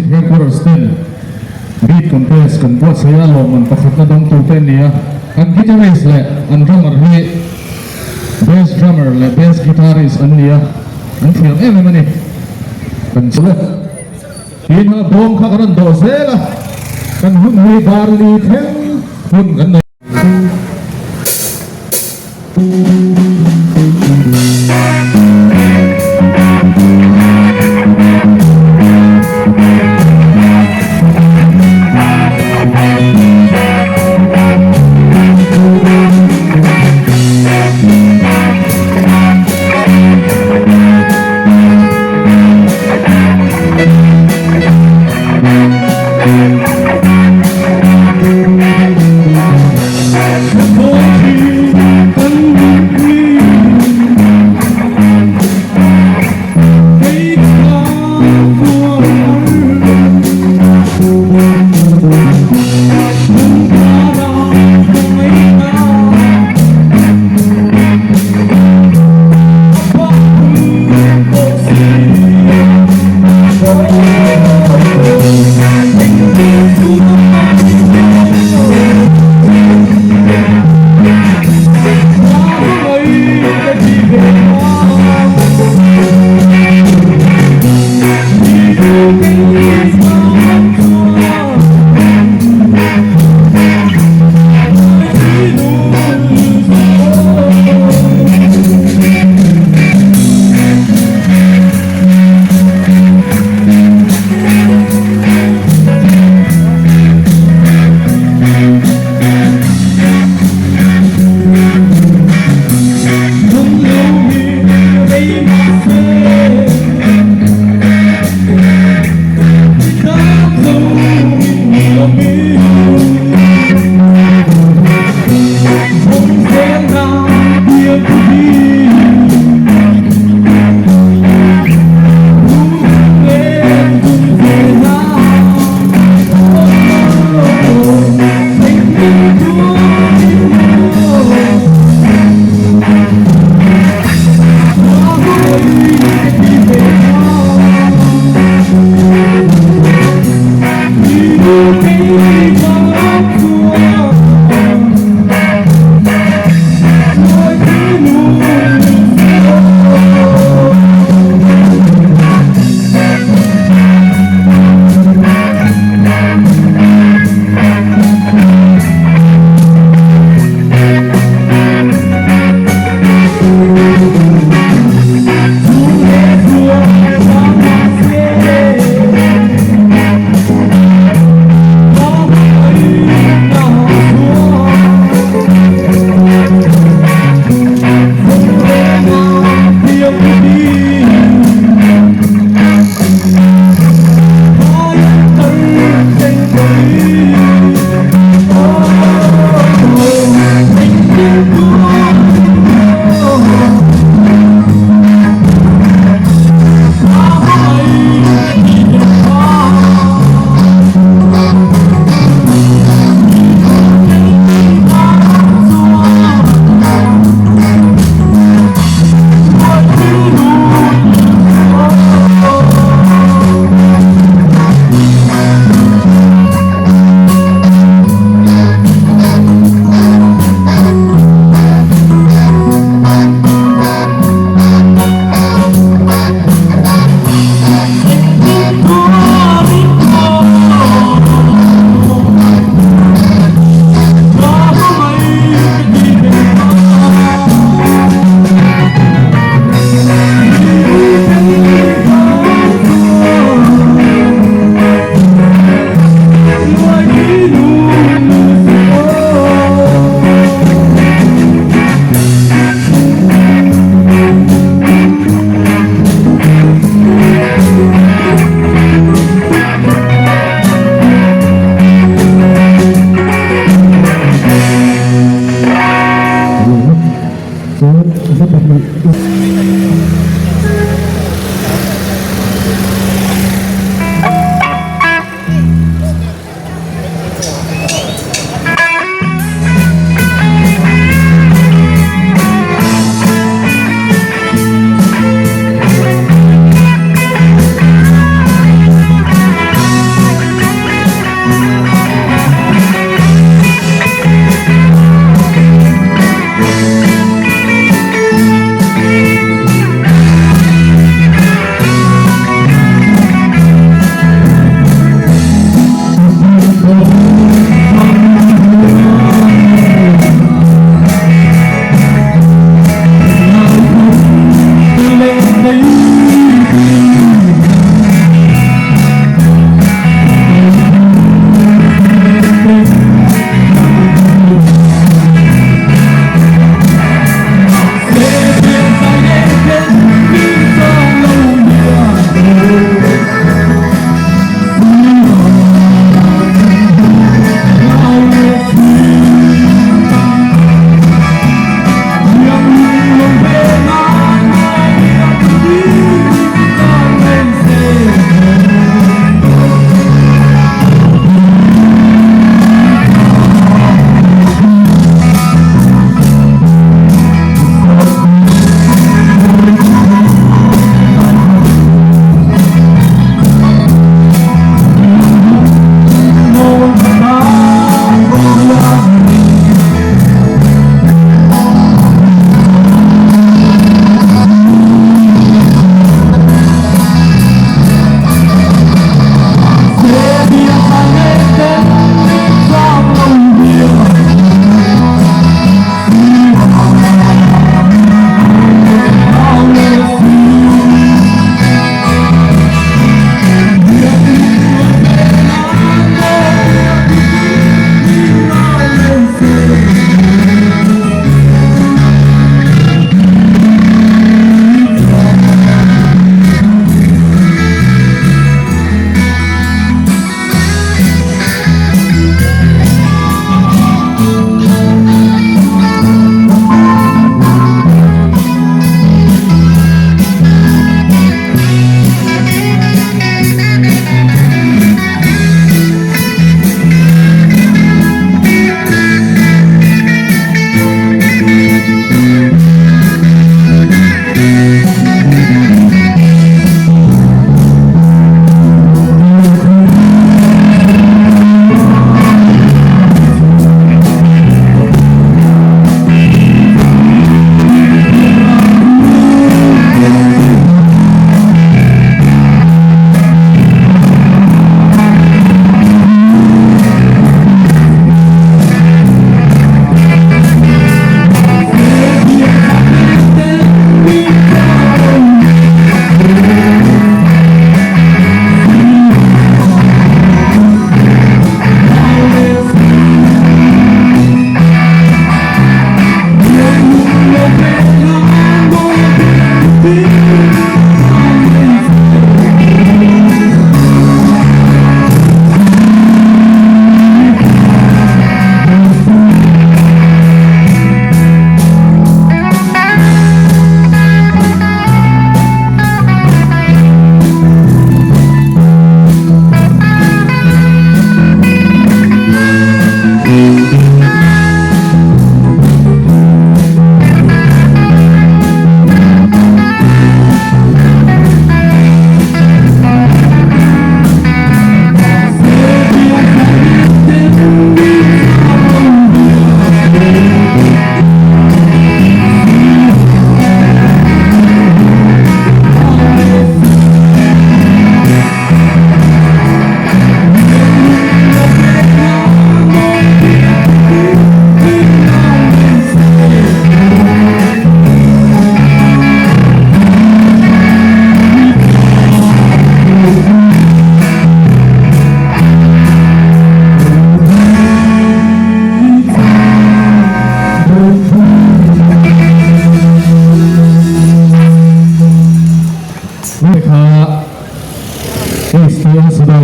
District Headquarters ten Beat Contest kan buatsaih a, lawmman pakhatna dawngtute an ni a. An guitarist leh an drummer hi Best Drummer leh Best Guitarist an ni a, an thiam em em a ni. Kan chu le. Tin a bawm kha kan rawn dawh zel a, kan hun hi Darli thleng hun kan nei.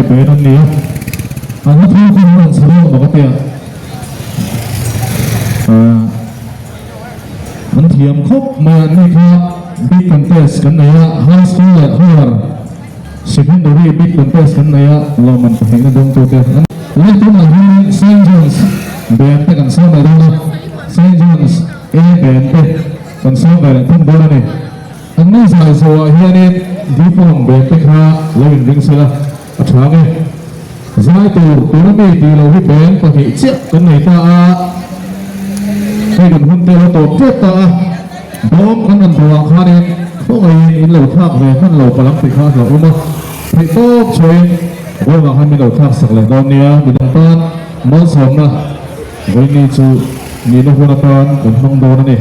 band an ni a, an hla thar kha an rawn chhe dawn emaw ka tia. Ahh an thiam khawp mai a, ni kha beat contest kan nei a, high school leh higher secondary beat contest kan nei a, lawmman pahnihna dawngtute an ni. Tunah hian Saint John's band te kan sawm leh dawn a, Saint John's A band te kan sawm ve leh thung dawn a ni. An ni zai zawhah hianin Deepawng band te kha lo inring sela a tha ang e. Zai tur tuna mi tih loh hi band pahnih chiah kan nei ta a, hei kan hun te a lo tawp tep ta a, bawm kan rawn duhah khanin khawngaihin in lo thlak ve hman lo palang tih kha a hlauhawm a, theih tawp chhuahin bawmah khan min lo thlak sak leh dawn nia, midang tan malsawmna vawiini chu nihna hun atan kan hmang dawn a ni.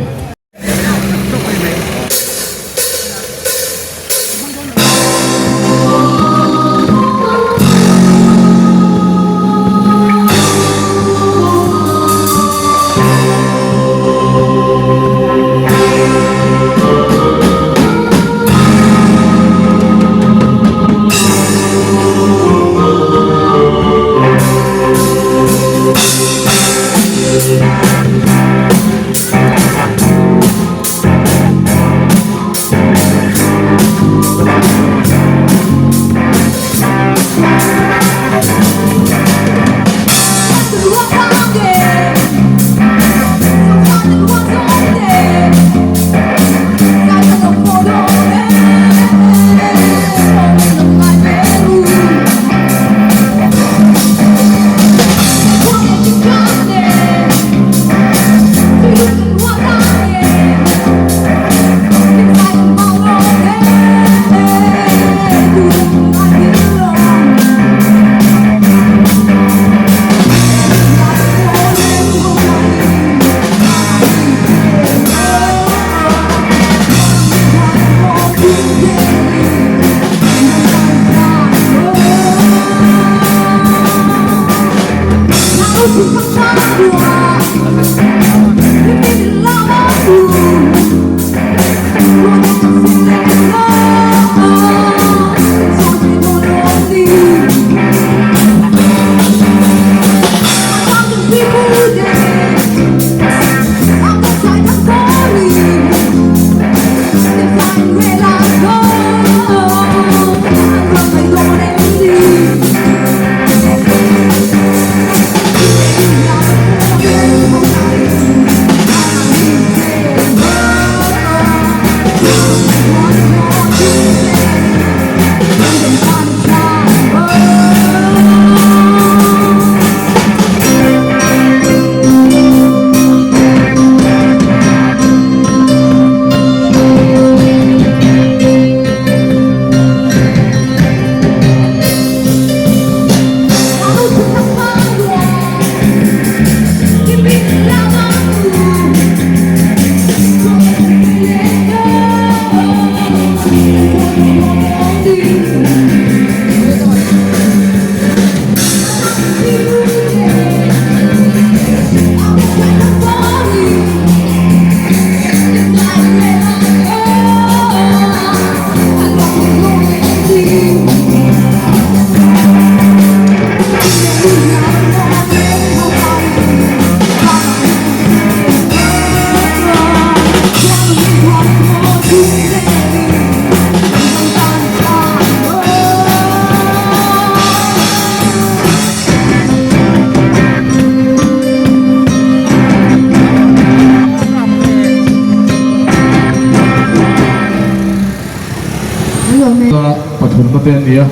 Pathumna te an ni a,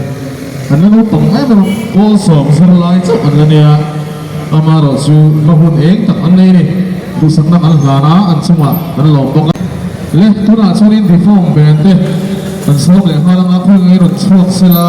an la naupang em em a, pawl sawm zirlai chauh an la nia, amaherawh chu hma hun eng tak an nei a ni, duhsakna kan hlan a, an chungah kan lawm bawk a. Le, tunah chuanin reform band te kan sawm leh nghal anga khawi ngai rawn chhuak sela.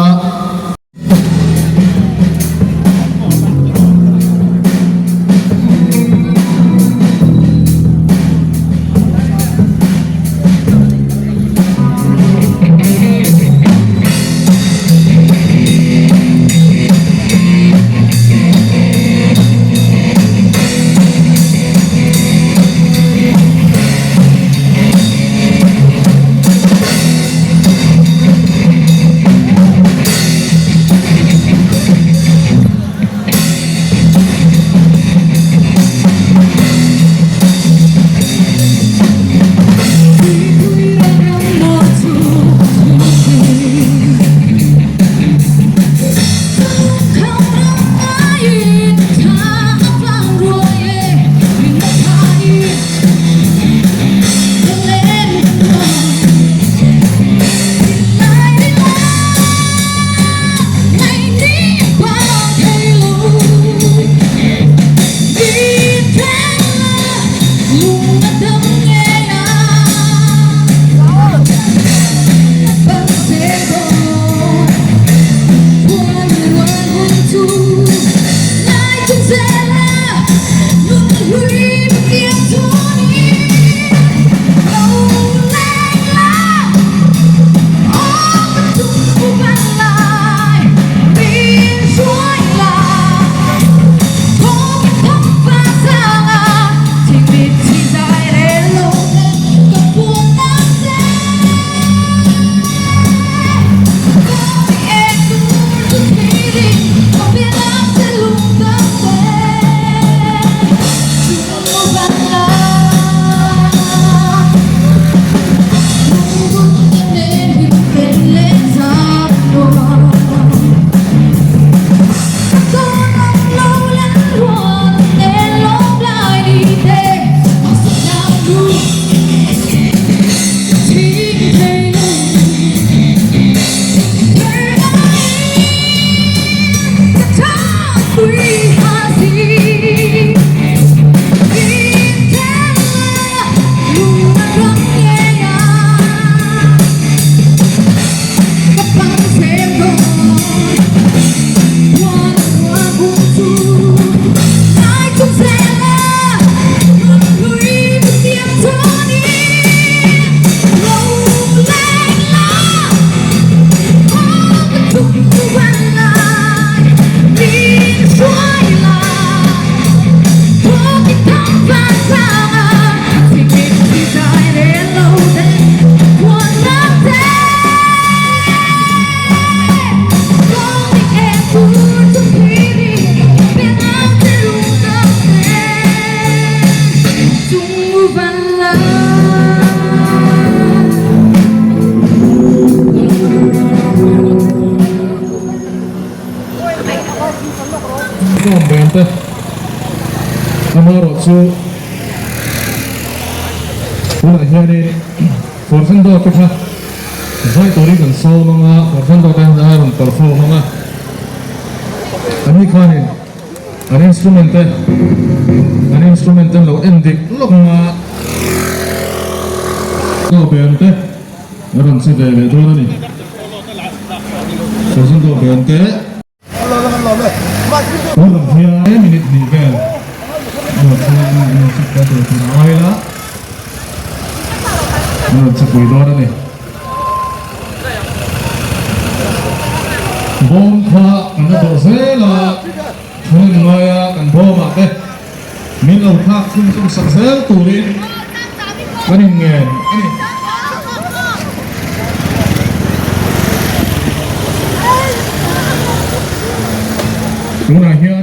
Ka awm dan te amaherawh chu tunah hianin Kawrthlen dawt te kha zai turin kan sawm ang a, Kawrthlen dawt te a rawn perform ang a, ani khanin an instrument te an instrument te an lo en dik lawk ang a, dawhbem te a rawn che ve leh dawn a ni. Kawrthlen dawhbem te. Tunah hian minute hnih vel erawh chuan music battle tur a ngai la, an rawn che pui dawn a ni. Bawm kha kan la dawh zel a, thun ngaia kan bawmah te min lo thlak chhunzawm sak zel turin kan inngen a ni. Tunah hian.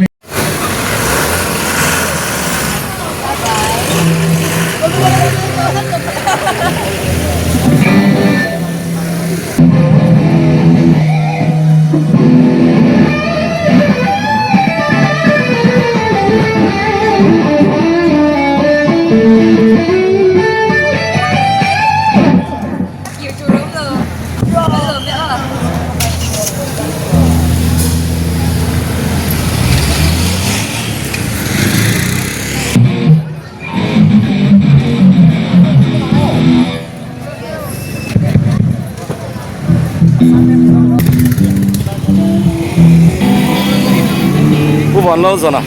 Pu Vanlalzawna,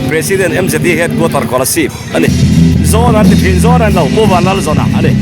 President MZD Headquarter Kolasib a ni. Zawn an ti thin, zawn an lo, Pu Vanlalzawna a ni.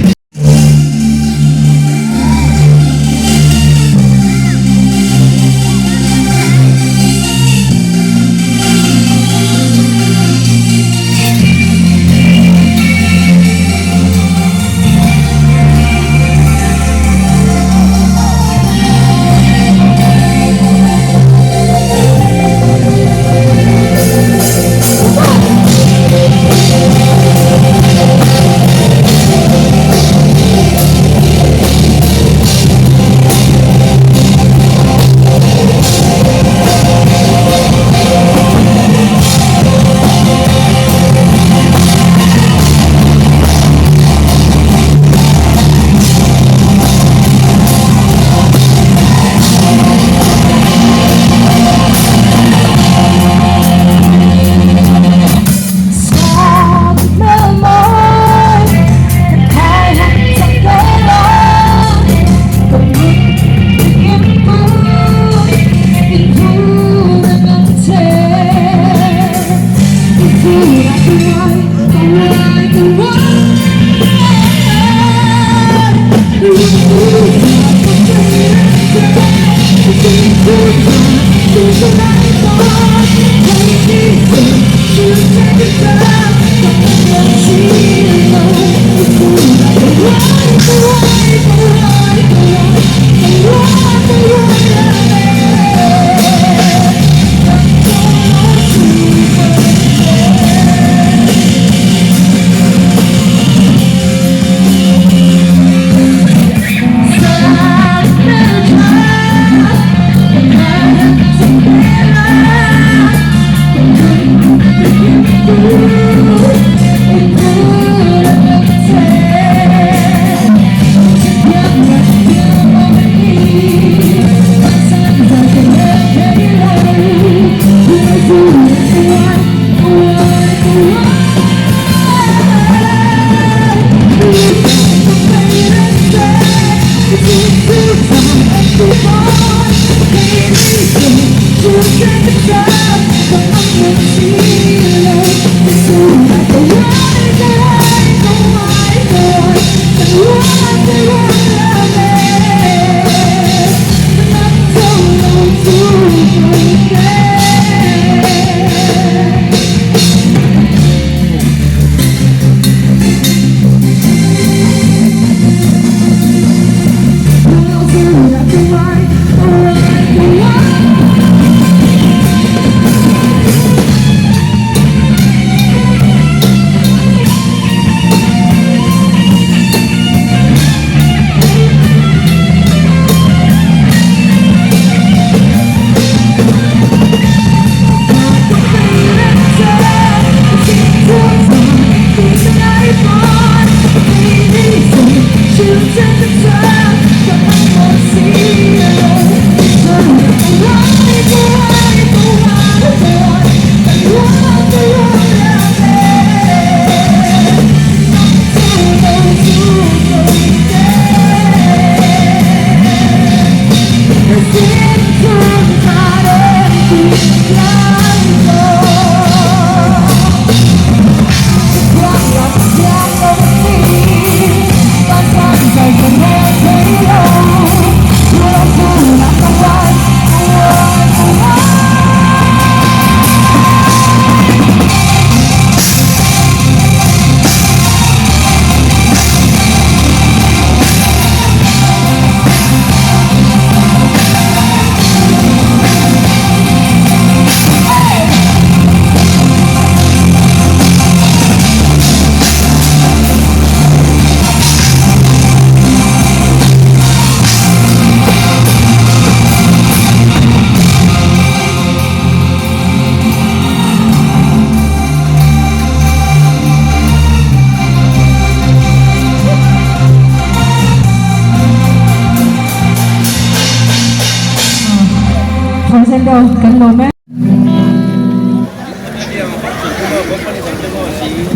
Taekwondo kan lawm e.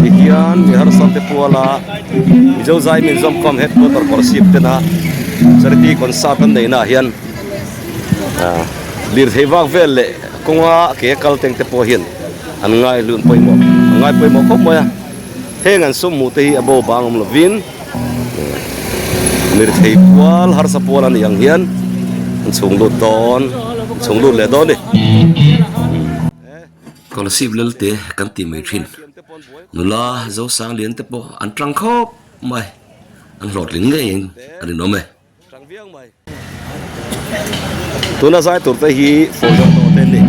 Tihian mi harsa te puala Mizo zai min zawmkhawm headquarter Kolasib tena charity concert an neihna ah hian ah lirthei vak vel leh kawnga ke a kal teng te pawh hian an ngai hlun pawimawh an ngai pawimawh khawp mai a heng an sum hmuh te hi a bo bang awm lovin lirthei pual harsa pual a nih ang hian an chhung lut dawn an chhung lut leh dawn a ni. Kolasib Lalte kan tih mai thin nula Zosanglian te pawh an tang khawp mai an hlawhtling ngeiin a rinawm e. Tuna zai tur te hi phone zawk tawh te an ni.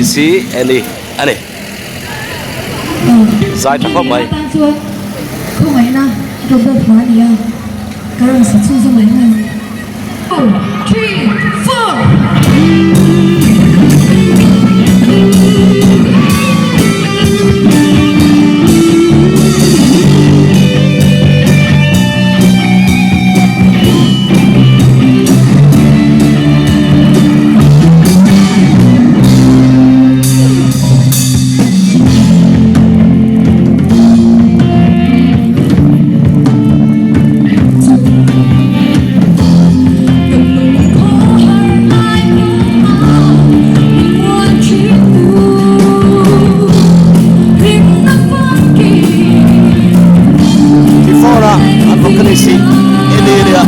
nih si Annie a ni. Zai tha khawp mai. Before a an vocalist hi Eli a nia.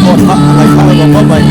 Aw tha ngaihthlak a nuam khawp mai.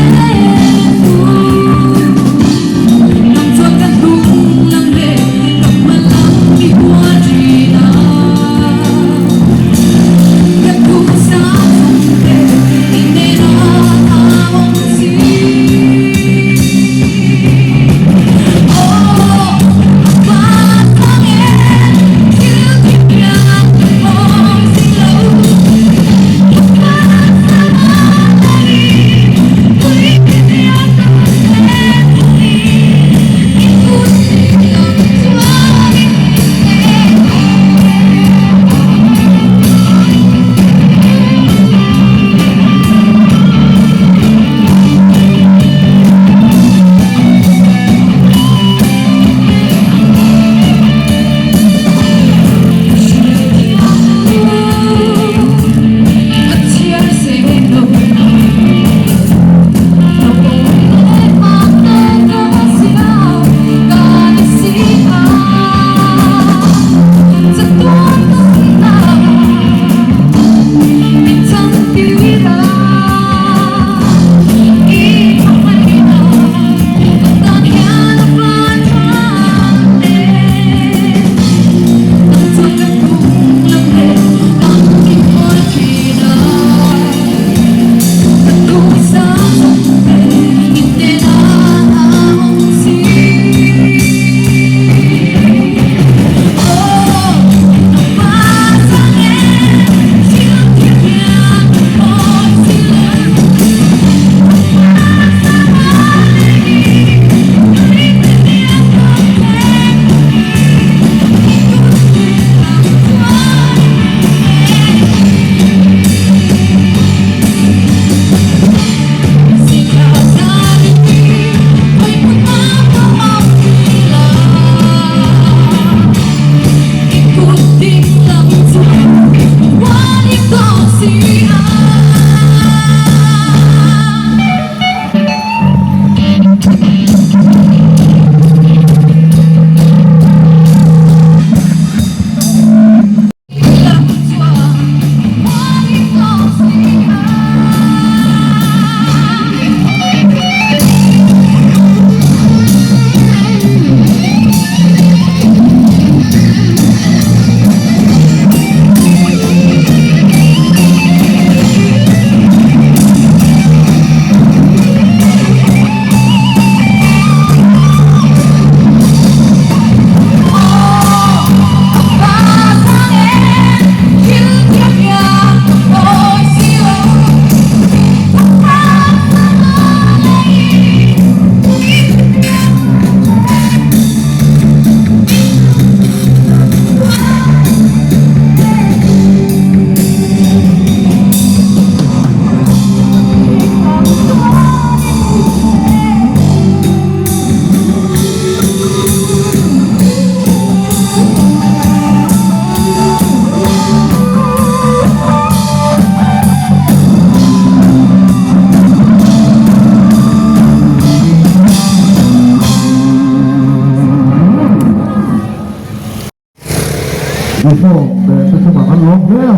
Reform band te chungah an lawm hle a,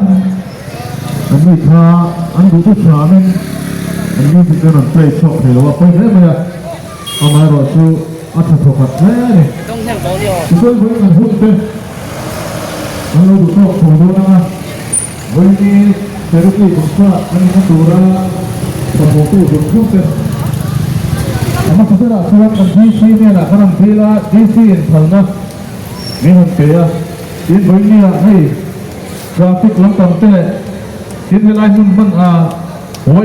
an ni kha an duhtu hramin an music an rawn play chhuak thei lo a, pawi hle mai a, amaherawhchu a tha thawkhat hle a ni. Tichuan vawiin an hun te an lo duh tawk chho dawn ang a, vawiin charity concert an inna tura hnathawhtu zawng zawng te. A hmasa berah chuan kan DC hnenah kan rawn dil a, DC in phalna min rawn pe a, tin vawinia hei traffic lampang te leh tin helai hmun hman a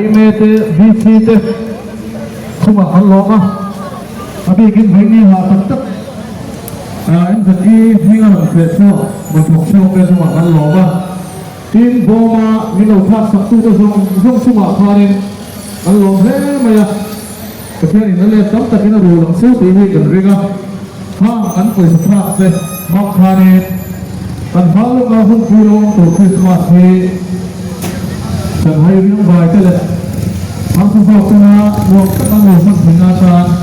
yma te VC te chungah kan lawm a, a bikin vawinia hah tak tak MZE hming a rawn feh chhuak rawn thawk chhuak te chungah kan lawm a. Tin, bawma min lo thlak sak tute zawng zawng chungah khanin kan lawm hle mai a, Pathianin a let tam takin a rul ang chu tih hi kan ring a, khang kan pawisa thlak te hmang khanin kan hma lawka hunpui lo awm tur Krismas hi Shanghai riangvai te leh harsa zawk tena nuam tak an lo hman theihna atan.